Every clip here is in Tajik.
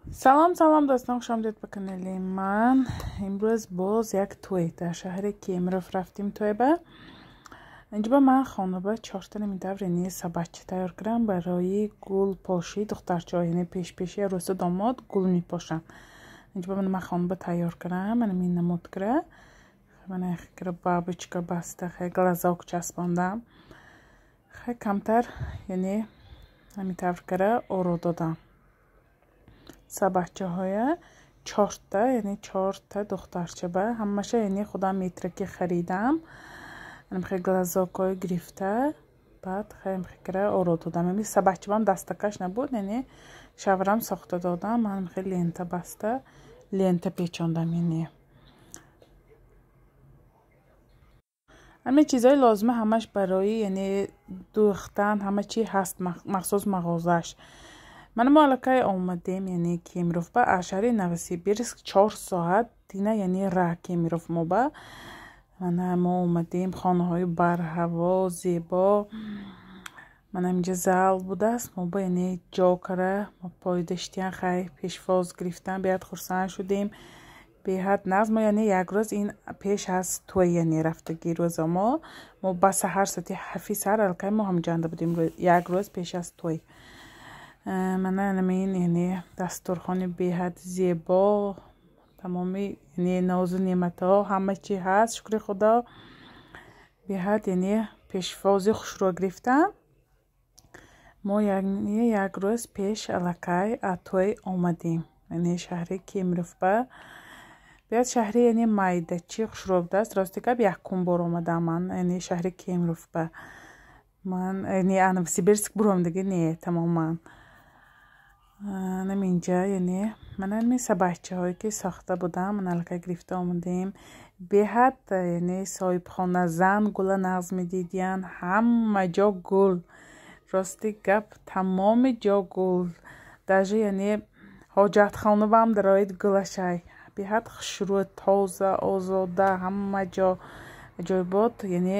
Салом, салом дӯстон, хуш омадед ба канали ман. Имрӯз боз як тӯй дар шаҳри Кемеров рафтем тӯйба. Инҷо ман хонаба чорта намедавр, яъне сабатча тайёр кардам барои гулпошии духтарчаҳо, яъне пешпеши арӯсу домод гул мепошанд. Инҷо ман хонаба тайёр кардам, мана ин намуд кара. Мана кара бабочка баста, хай глазок часпондам. Хай камтар, яъне ҳамин тавр кара оро додам. Сабатчаҳоя чорта, яъне чорта духтарчаба ҳамаша, яъне худам метраки харидам. Хеле глазокҳои гирифта, баъд хеле оро додам. Ами сабатчабам дастакаш набуд, яъне шаврам сохта додам. Ман хеле лента баста, лента печондам. Яъне ҳамин чизҳои лозима ҳамаш барои, яъне дӯхтан, ҳама чи ҳаст махсус мағозааш. Мана мо аллакай омадем, яъне Кемеров ба аз шаҳри Новосибирск 4 соат дина, яъне раҳ Кемеров мо ба. Мана мо омадем, хонаҳои барҳаво, зебо. Мана инҷа зал будааст, мо ба яъне ҷо кара мо поида шитиян, хай пешвоз гирифтан, беҳад хурсанд шудем. Беҳад нағз. Мо яъне як рӯз ин пеш аз тӯй, яъне рафтагӣ рӯза мо ба саҳар соати 7 саҳар аллакай мо ҳамҷанда будем, як рӯз пеш аз тӯй. Мана намин, яъне дастурхони беҳад зебо, тамоми яъне нозу неъматҳо ҳама чи ҳаст, шукри Худо. Беҳад яъне пешвози хушрӯ гирифтам. Мо яъне як рӯз пеш аллакай аз тӯй омадем, яъне шаҳри Кемеров ба. Беҳад шаҳри яъне майдачи хушрӯ будааст. Рости гап, якум бор омадам ман, яъне шаҳри Кемеров ба. Ман яъне Новосибирск буромдагӣ не тамоман. Нам инҷа яъне мана ҳамин сабатчаҳое ки сохта будам, ман аллакай гирифта омадем. Беҳад яъне соҳибхона зан гула нағз медидиян, ҳама ҷо гул. Рости гап, тамоми ҷо гул. Даже яъне ҳоҷатхонабам дароид гулашай. Беҳад хушрӯ, тоза, озода, ҳама ҷо аҷоибот, яъне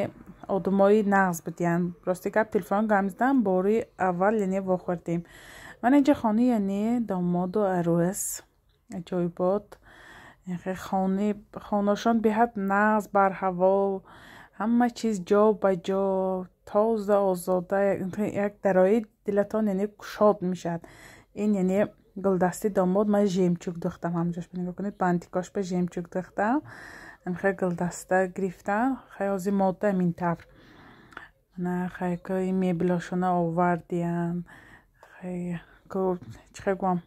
одамои нағз будиян. Рости гап, телефон гам задам, бори аввал яъне вохӯрдем. Ман инҷа хонаи яъне домоду арӯс, аҷоибот. Хонашон беҳад нағз, барҳаво, ҳама чиз ҷо ба ҷо, тоза, озода. Як дарои дилатон яъне кушод мешавад. Ин яъне гулдасти домод, ман жемчуг дӯхтам, ҳамҷош нигоҳ кунед, бантикош ба жемчуг дӯхтам. Хеле гулдаста гирифтам, хеле ҳозир мода ҳамин тавр. Мана хай ки мебелошона овардиян. Хай чӣ гӯям,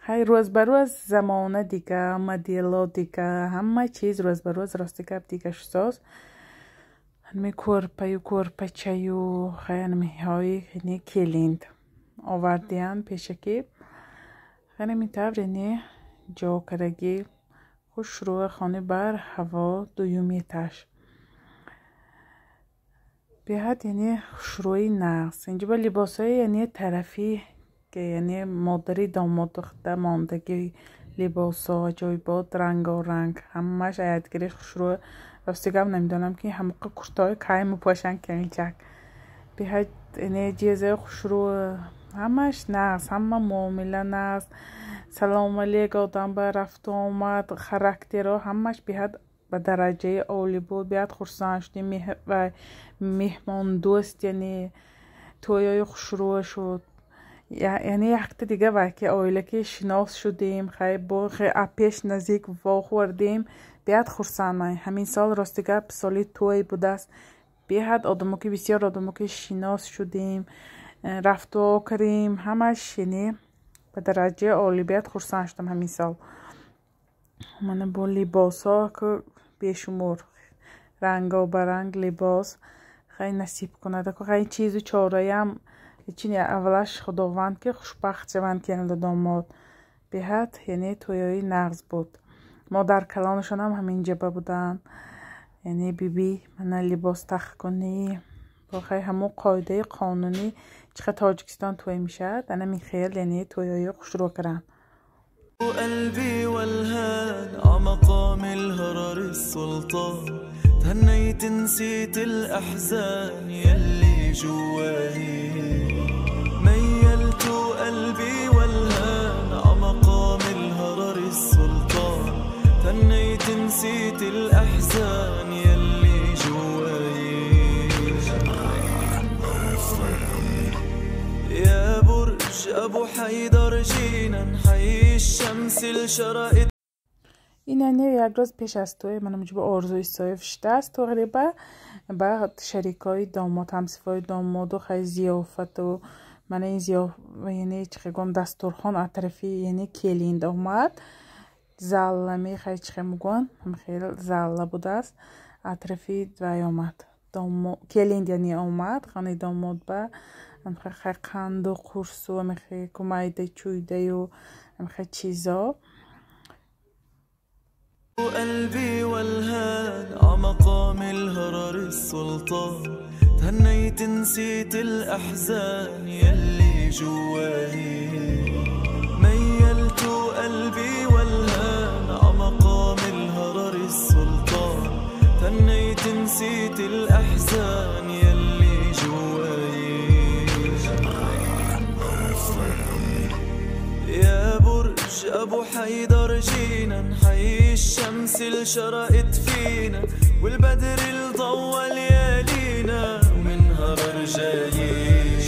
хай рӯз ба рӯз замона дига, модело дига, ҳама чиз рӯз ба рӯз рости гап дига шудааст. Ҳами кӯрпаю кӯрпачаю хай ҳамиҳои яъне келинд овардиян пешакӣ. Хай ҳамин тавр яъне ҷо кардагӣ, хушрӯ, хонаи барҳаво, дуюм этаж. Беҳад яъне хушрӯи нағз. Инҷо ба либосҳои яъне тарафи ки яъне модари домод духта мондагӣ либосҳо аҷоибот, рангоранг, ҳамааш аядгири хушрӯ. Рости гап, намедонам ки ҳамақа куртаҳои кай мепӯшанд келинчак. Беҳад яъне ҷезаи хушрӯ, ҳамааш нағз, ҳама муомила нағз, салому алейк одам ба рафту омад, характеро ҳамааш беҳад ба дараҷаи олӣ буд. Беҳад хурсанд шудем, ва меҳмондӯст, яъне тӯйҳои хушрӯ шуд. Яъне якта дига вай ки оила ки шинос шудем, хай бо пеш наздик вохӯрдем, беҳад хурсанд ман. Ҳамин сол рости гап соли тӯй будааст. Беҳад одамо ки бисёр одамо ки шинос шудем, рафтуо кардем, ҳамаш яъне ба дараҷаи олӣ, беҳад хурсанд шудам ҳамин сол. Мана бо либосҳо ки бешумор, рангобаранг либос, хай насиб кунад. Хай чизу чораям чин аввалаш Худованд ки хушбахт шаванд келинду домод. Беҳад яъне тӯйҳои нағз буд. Модар калонашонам ҳамин ҷаба буданд. Яъне биби мана либос тахкунӣ, бо хай ҳамон қоидаи қонунӣ чӣ қадр Тоҷикистон тӯй мешавад, ана ҳамин хел яъне тӯйҳои хушрӯ карданд. قلبي والهان عمقام الهرر السلطان، تهنيت نسيت الأحزان يلي جواي، ميلت قلبي والهان عمقام أبو حيدر جينا نحيي الشمس الشرقت. Ин яъне як рӯз пеш аз тӯй мана муҷиба Орзу Исоев шудааст тоғриба, баъд шарикҳои домод, ҳамсифои домоду хай зиёфату мана ин зиёф, яъне чӣ хел гӯям, дастурхон аз тарафи яъне келинд омад. Заллами хай чӣ хел мегӯянд, хел залла будааст, аз тарафи вай омад, келинд яъне омад хонаи домод ба хай қанду қурсу амихе кумайда чӯйдаю амихе чизо. قلبي والهان عمقام الهرر السلطان تهنيت نسيت الأحزان يلي جوالي ميلت قلبي والهان عمقام الهرر السلطان تهنيت نسيت الأحزان يلي جواي. يا برج أبو حيدر جينا نحيي الشمس الشرقت فينا والبدر الضوى ليالينا ومن هرر جايين.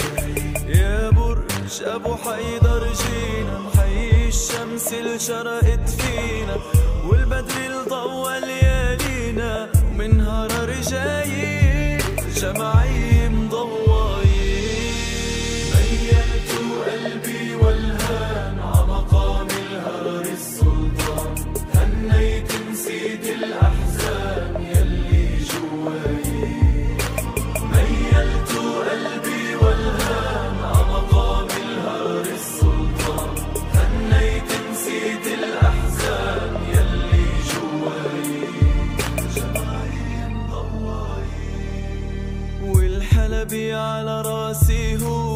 يا برج أبو حيدر جينا نحيي الشمس الشرقت فينا والبدر الضوى ليالينا ومن هرر جايين جمعي مضوايين. ميلت قلبي والهان عمقام الهرر السلطان هنيت نسيت الأحزان يلي جواي. ميلت قلبي والهان عمقام الهرر السلطان هنيت نسيت الأحزان يلي جواي جمعي مضواي والحلبي على راسي هو.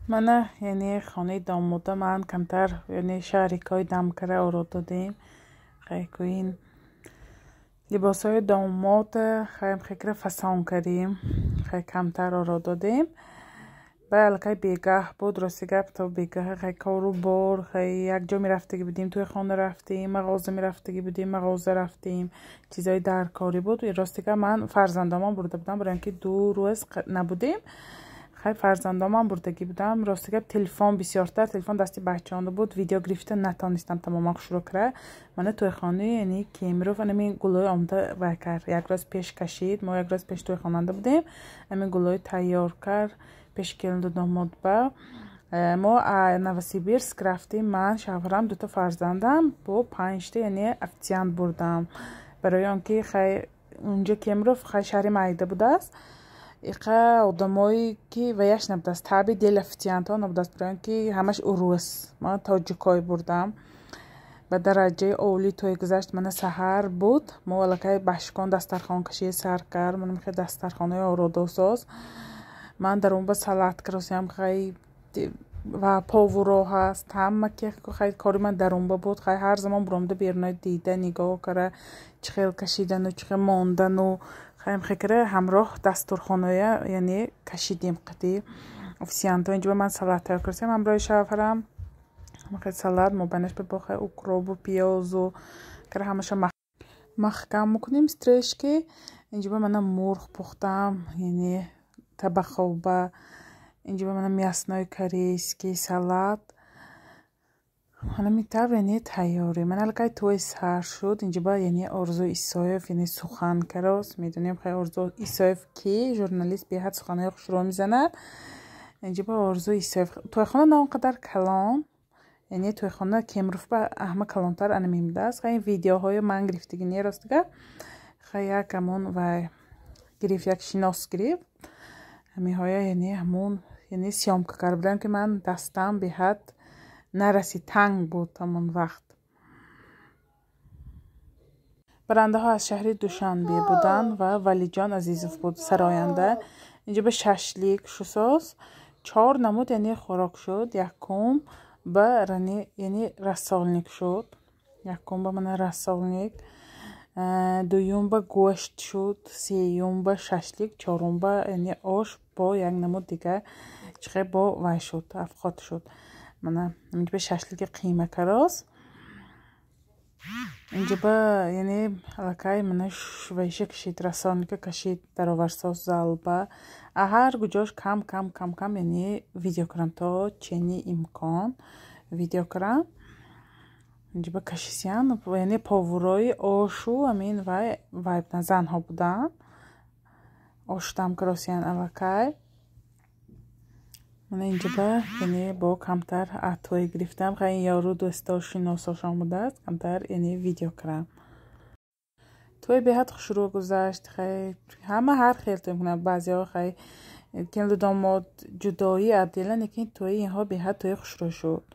Мана яъне хонаи домода ман камтар яъне шарикҳои дамкара оро додем. Хайкӯин либосҳои домод хаем хекра фасон кардем, хай камтар оро додем. Баъд аллакай бегаҳ буд, рости гап то бегаҳ хай кору бор, хай якҷо мерафтагӣ будем, тӯи хона рафтем, мағоза мерафтагӣ будем, мағоза рафтем, чизҳои даркорӣ буд. Рости гап ман фарзандомон бурда будам, барои он ки 2 рӯз набудем. Хай фарзандомам бурдагӣ будам. Рости гап телефон бисёртар, телефон дасти бачаонда буд, видео гирифта натонистам тамоман хушрӯ кара. Мана тӯйхонаи яъне Кемиров анамин гулои омода вай кард, як рӯз пеш кашид. Мо як рӯз пеш тӯйхонанда будем, ҳамин гулои тайёр кард пеш келинду домод ба. Мо Новосибирск рафтем, ман, шавҳарам, дута фарзандам бо 5та яъне официант бурдам, барои он ки хай унҷо Кемиров хай шаҳри майда будааст, иқа одамое ки ваяш набудааст, таби дел официантҳо набудааст, барои он ки ҳамаш урус. Ман тоҷикҳое бурдам. Ба дараҷаи олӣ тӯй гузашт. Мана саҳар буд, мо аллакай башкон дастархон кашид сар кард, мана мехе дастархонаи ородосоз. Ман дар он ба салат каросиям хай ва повуро ҳаст, ҳама ки хай кори ман дар он ба буд. Хай ҳар замон буромда берунои дида нигоҳ кара, чӣ хел кашидану чӣ хел мондану хаем хекара ҳамроҳ дастурхоная яъне кашидем қати официантҳо. Инҷо ман салат тайёр кардам ҳамроҳи шавҳарам. Хай салат мобайнаш ба хай укробу пиёзу кара ҳамаша маҳкам мекунем стрешки. Инҷо мана мурғ пухтам, яъне табақоба. Инҷо мана мясной корейский салат. Ҳамин тавр яъне тайёрӣ. Мана аллакай тӯй сар шуд. Инҷо ба яъне Орзу Исоев яъне сухан карост. Медонем хай Орзу Исоев ки журналист беҳад суханҳои хушрӯ мезанад. Инҷо ба Орзу Исоев тӯйхона на он қадар калон, яъне тӯйхона Кемров ба ҳама калонтар ана мемудааст. Хай ин видеоҳои ман гирифтагӣ не, рости гап. Хай як ҳамон вай гирифт, як шинос гирифт. Ҳаминҳоя яъне ҳамон яъне съёмка карда будам, ки ман дастам беҳад нарасид, танг буд ҳамон вақт. Барандаҳо аз шаҳри Душанбе буданд ва Валиҷон Азизов буд сароянда. Инҷо ба шашлик шусоз 4 намуд яъне хӯрок шуд. Якум ба яъне рассолник шуд, якум ба мана рассолник, дуюм ба гӯшт шуд, сеюм ба шашлик, чорум ба яъне ош бо як намуд дигар чихе бо вай шуд, афқот шуд. Мана инҷо ба шашлики қима кароз. Инҷа ба яъне аллакай мана швайша кашид, расоника кашид, дароварсоз залба. Ҳар куҷош кам кам кам кам яъне видео кунам то чени имкон видео кунам. Инҷа ба кашисян, яъне повурои ошу амин вай вай занҳо буданд. Оштам кросиян аллакай. Мана инҷа ба яъне бо камтар атое гирифтам. Хай ёру дӯсто шиносошон будааст, камтар яъне видео кунам. Тӯй беҳад хушрӯ гузашт. Хай ҳама ҳар хел тӯй мекунанд. Баъзеҳо хай келду домод ҷудоӣ отдельно, лекин тӯи инҳо беҳад тӯи хушрӯ шуд.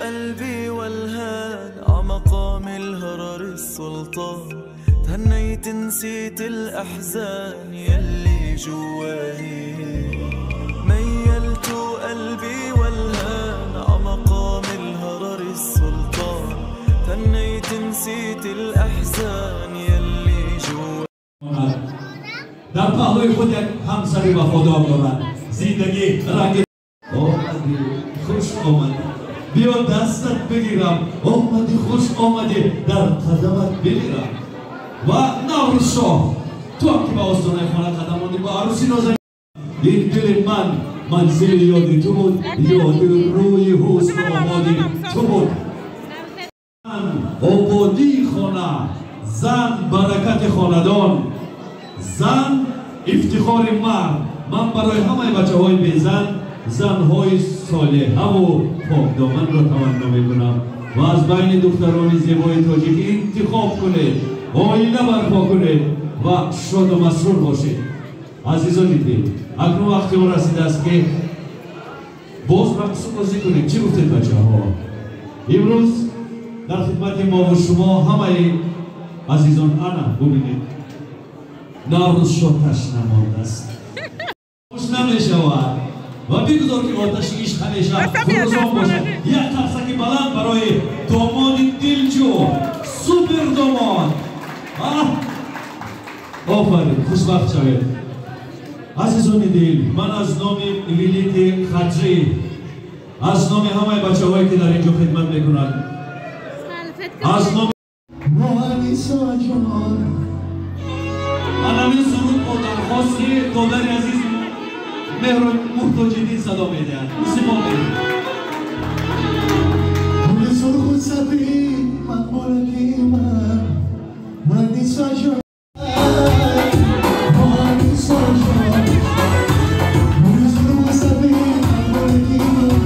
قلبي والهان عمقام الهرر السلطان تهنيت نسيت الأحزان يلي جواني ميلت قلبي والهان عمقام الهرر السلطان تهنيت نسيت الأحزان يلي جواني در پهلوی خود یک همسری وفادار دارد. زندگی رنگ آمدی خوش آمدی بیا دستت بگیرم آمدی خوش آمدی در قدمت بمیرم. و نوروز شاه تو هم که به آستانه خانه قدم ماندی با عروسی نازنین این دل من منزل یاد تو بود یاد روی حسن آبادی تو بود. زن آبادی خانه، زن برکت خاندان، زن افتخار مرد. من برای همه بچه های بی زن زنهای صالحه و پاکدامن را تمنا میکنم و از بین دختران زیبای تاجیک انتخاب کنید، آینه برپا کنید و شاد و مسرور باشید. عزیزان دل، اکنون وقتی آن رسیده است که باز رقص و بازی کنید. چی گفتید بچه ها؟ امروز در خدمت ما و شما همه عزیزان انا ببینید نوروز شاه تشنه مانده است، خوش نمیشود و بگذار که آتش عشق همیشه فروزان باشد. یک قرصک بلند برای داماد دلجو، سوپر داماد. آفرین، خوشبخت شوید. عزیزان دل، من از نام ویلیت خطری، از نام همه بچه هایی که در اینجا خدمت میکنند، از نام انمی سرود با درخواست دادر عزیز مهر محتاجیدین صدا میدهند. استقبال می‌کنیم. گل سرخ و سفید مقبول من منیسا جان منیسا جان گل سرخ و سفید مقبول من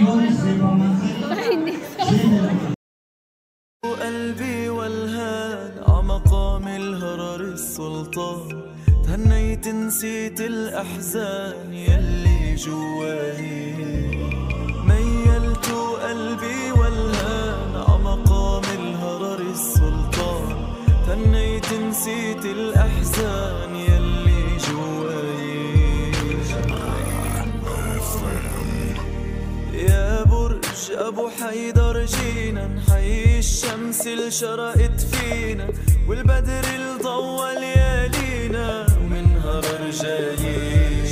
دیوار زیبا منظر. قلبي والهان عمقام الهرر السلطان، تهنيت نسيت الأحزان يلي جواي، ميلت قلبي والهان عمقام الهرر السلطان، تهنيت نسيت الأحزان يلي جواي. يا برج أبو حيدر جينا نحيي الشمس اللي شرقت فينا، والبدر اللي ضوى ليالينا ومن هرر جايين.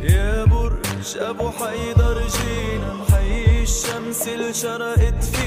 يا برج أبو حيدر جينا نحيي الشمس اللي شرقت فينا.